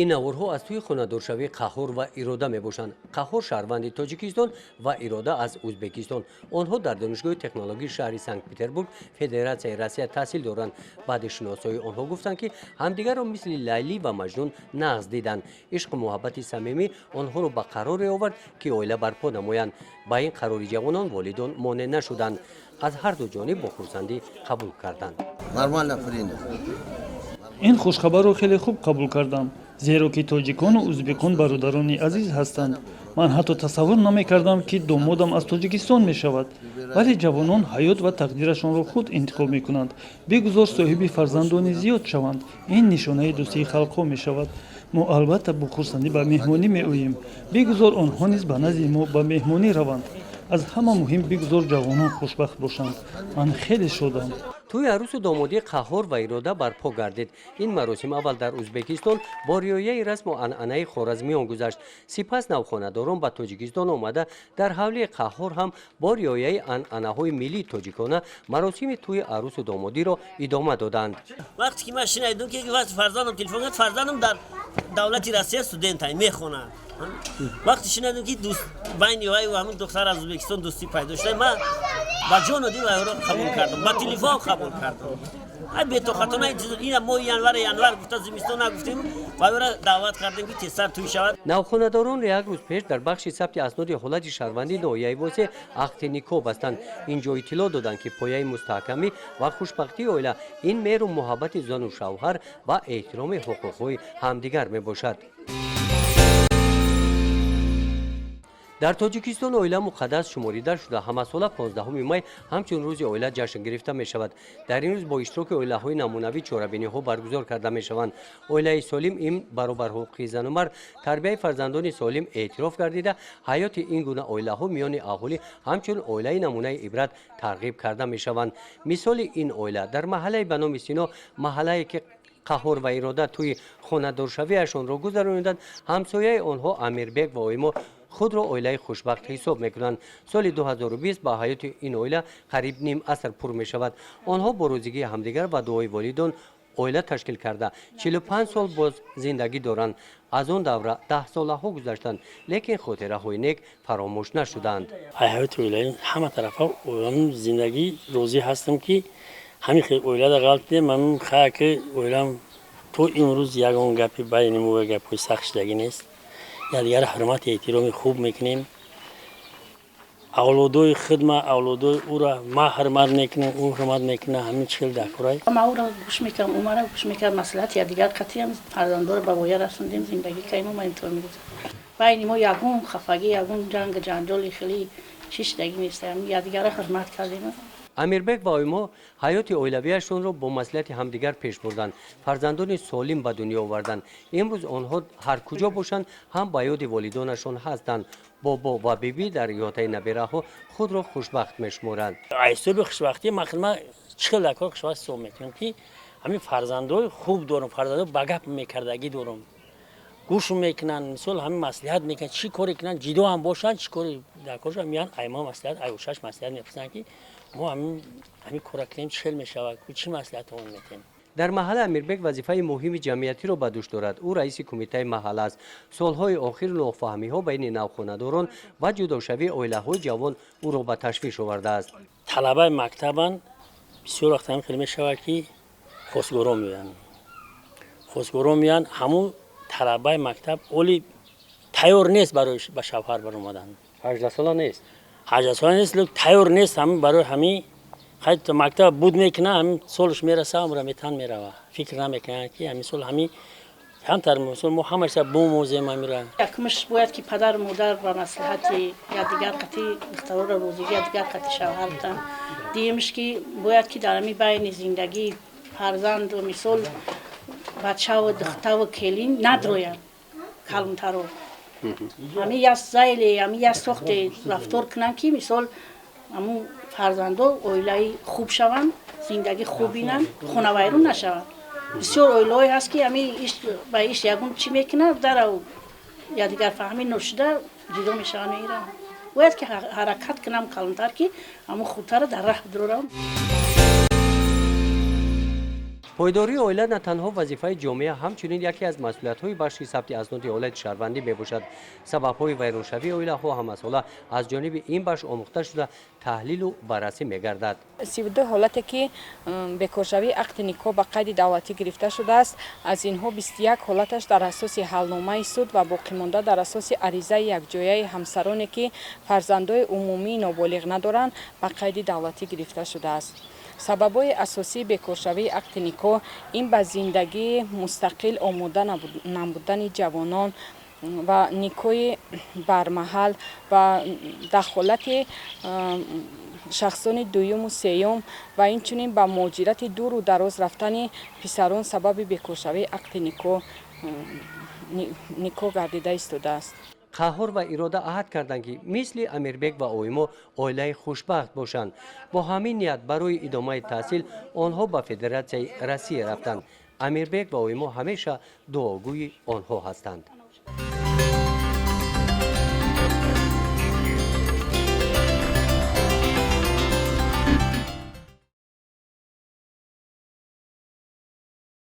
Ин наворҳо аз тӯи хонадоршавии Қаҳҳор ва Ирода мебошанд. Қаҳҳор шаҳрванди Тоҷикистон ва Ирода аз Ӯзбекистон. Онҳо дар Донишгоҳи технологии шаҳри Санкт Петербург, Федератсияи Россия таҳсил доранд. Баъди шиносоии онҳо гуфтанд, ки ҳамдигарро мисли Лайлӣ ва Маҷнун нағз диданд. Ишқу муҳаббати самимӣ онҳоро ба қароре овард, ки оила барпо намоянд. Ба ин қарори ҷавонон волидон монеъ нашуданд, аз ҳарду ҷониб бо хурсандӣ қабул карданд. Нормально принял. Ин хушхабарро хеле хуб қабул кардам, зеро ки тоҷикону узбекон бародарони азиз ҳастанд. Ман ҳатто тасаввур намекардам, ки домодам аз Тоҷикистон мешавад, вале ҷавонон ҳаёт ва тақдирашонро худ интихоб мекунанд. Бигузор соҳиби фарзандони зиёд шаванд, ин нишонаи дӯстии халқҳо мешавад. Мо албатта бо хурсандӣ ба меҳмонӣ меоем. Бигузор онҳо низ ба назди мо ба меҳмонӣ раванд. Аз ҳама муҳим, бигузор ҷавонон хушбахт бошанд. Ман хеле шодам. Тӯи арӯсу домодии Қаҳҳор ва Ирода барпо гардид. Ин маросим аввал дар Ӯзбекистон бо риояи расму анъанаи хоразмиён гузашт. Сипас навхонадорон ба Тоҷикистон омада, дар ҳавлии Қаҳҳор ҳам бо риояи анъанаҳои миллии тоҷикона маросими тӯи арӯсу домодиро идома доданд. Вақте ки ман шинайдум, ки вақти фарзандам телефон кард, фарзандам дар давлати Россия студентай, мехонад, вақте шинайдум, ки дӯст байни вай ва ҳамин духтар аз Ӯзбекистон дӯстӣ пайдо шуда, ман ба ҷону дил вайро қабул кардам, ба телефон қабул кардам. Ай бетоқатона ина моҳи январ гуфта, зимистон нагуфтем, вайро даъват кардем, ки тезтар тӯй шавад. Навхонадоронро як рӯз пеш дар бахши сабти асноди ҳолати шаҳрвандии ноҳияи Восе ақди никоҳ бастанд. Ин ҷо иттилоъ доданд, ки пояи мустаҳкамӣ ва хушбахтии оила ин меҳру муҳаббати зану шавҳар ва эҳтироми ҳуқуқҳои ҳамдигар мебошад. Дар Тоҷикистон оила муқаддас шуморида шуда, ҳамасола 15 май ҳамчун Рӯзи оила ҷашн гирифта мешавад. Дар ин рӯз бо иштироки оилаҳои намунавӣ чорабиниҳо баргузор карда мешаванд. Оилаи солим ин баробарҳуқуқи зану мард, тарбияи фарзандони солим эътироф гардида, ҳаёти ин гуна оилаҳо миёни аҳолӣ ҳамчун оилаи намунаи ибрат тарғиб карда мешаванд. Мисоли ин оила дар маҳаллаи ба номи Сино, маҳаллае ки Қаҳҳор ва Ирода тӯи хонадоршавиашонро гузарониданд, ҳамсояи онҳо Амирбек ва Оимо худро оилаи хушбахт ҳисоб мекунанд. Соли 2020 ба ҳаёти ин оила қариб ним аср пур мешавад. Онҳо бо розигии ҳамдигар ва дуои волидон оила ташкил карда, 45 сол боз зиндагӣ доранд. Аз он давра даҳсолаҳо гузаштанд, лекин хотираҳои нек фаромӯш нашуданд. Ҳаёти оилаи ҳама тарафа зиндагӣ розӣ ҳастам, ки ҳамин хел оилада ғалтидем. Ман хаяки оилам то имрӯз ягон гапи байни мо гапҳои сахт шудагӣ нест. Якдигар ҳурмати эҳтироми хуб мекунем. Авлодои худма, авлодои ӯра ма ҳурмат мекунам, ӯ ҳурмат мекунад. Ҳамин чӣ хел дар курай. Ма ӯро гӯш мекардам, ӯ мара гӯш мекард. Маслиҳати якдигар қатъиам фарзандоро ба воя расондем, зиндагӣ кардем. Ма интор мегузард. Байни мо ягон хафагӣ, ягон ҷанг, ҷанҷоли хеле чӣ шудагӣ нест. Якдигарро ҳурмат кардем. Амирбек ва Оимо ҳаёти оилавиашонро бо маслиҳати ҳамдигар пеш бурданд, фарзандони солим ба дунё оварданд. Имрӯз онҳо ҳар куҷо бошанд ҳам ба ёди волидонашон ҳастанд. Бобо ва бибӣ дар иҳотаи набираҳо худро хушбахт мешуморанд. Ҳисоби хушбахтӣ ман хидмат чӣ хел дар кор хушбахт ҳисоб мекунам, ки ҳамин фарзандои хуб дорам, фарзандои ба гап мекардагӣ дорам, гӯш мекунанд, мисол, ҳамин маслиҳат мекунанд, чӣ коре кунанд, ҷидо ҳам бошанд, чӣ кори дар коршон меянд, аймо маслиҳат, аюшаш маслиҳат мепурсанд, ки мо ҳамин кора кунем, чӣ хел мешавад, чӣ маслиҳатҳо метем. Дар маҳалла Амирбек вазифаи муҳими ҷамъиятиро ба дӯш дорад. Ӯ раиси кумитаи маҳалла аст. Солҳои охир нофаҳмиҳо байни навхонадорон ва ҷудошавии оилаҳои ҷавон ӯро ба ташвиш овардааст. Талабаи мактабанд, бисёр вақт ҳамин хел мешавад, ки хостгоро меоянд, хостгоро меоянд. Ҳамун талабаи мактаб оли тайёр нест барои ба шавҳар баромадан. 18-сола нест. 18-сола нест, тайёр нест. Ҳамин барои ҳамин мактаб буд мекунад, ҳамин солш мераса, амра метан мерава, фикр намекунад, ки ҳамин сол ҳамин камтар, мисол, мо ҳамаша бомӯзем ҳамира. Якумаш, бояд ки падару модар ба маслиҳати якдигар қатъи духтароро розигӣ якдигар қатъи шавҳар битанд. Дуюмаш, ки бояд ки дар ҳамин байни зиндагии фарзанду, мисол, бачаву духтаву келин надроянд. Калонтаро ҳамин як зайле, ҳамин як сохте рафтор кунанд, ки, мисол, ҳамун фарзандо оилаи хуб шаванд, зиндагӣ хуб бинанд, хонавайрон нашаванд. Бисёр оилаҳое ҳаст, ки ҳамин иш ба иш ягон чӣ мекунад, дарав якдигарфаҳмӣ ношуда ҷудо мешаванд, мераванд. Бояд ки ҳаракат кунам калонтар, ки ҳамун худтара дар раҳ бидорам. Пойдории оила на танҳо вазифаи ҷомеа, ҳамчунин яке аз масъулиятҳои бахши сабти асноди ҳолати шаҳрвандӣ мебошад. Сабабҳои вайроншавии оилаҳо ҳамасола аз ҷониби ин бахш омӯхта шуда, таҳлилу баррасӣ мегардад. 32 ҳолате ки бекоршавии ақди никоҳ ба қайди давлатӣ гирифта шудааст, аз инҳо 21 ҳолаташ дар асоси ҳалномаи суд ва боқимонда дар асоси аризаи якҷояи ҳамсароне, ки фарзандои умумии ноболиғ надоранд, ба қайди давлатӣ гирифта шудааст. Сабабҳои асосии бекоршавии ақди никоҳ ин ба зиндагии мустақил омода набудани ҷавонон ва никоҳи бармаҳал ва дахолати шахсони дуюму сеюм ва инчунин ба муҳоҷирати дуру дароз рафтани писарон сабаби бекоршавии ақди никоҳ гардида истодааст. Қаҳҳор ва Ирода аҳд карданд, ки мисли Амирбек ва Оимо оилаи хушбахт бошанд. Бо ҳамин ният барои идомаи таҳсил онҳо ба Федератсияи Россия рафтанд. Амирбек ва Оимо ҳамеша дуогӯи онҳо ҳастанд.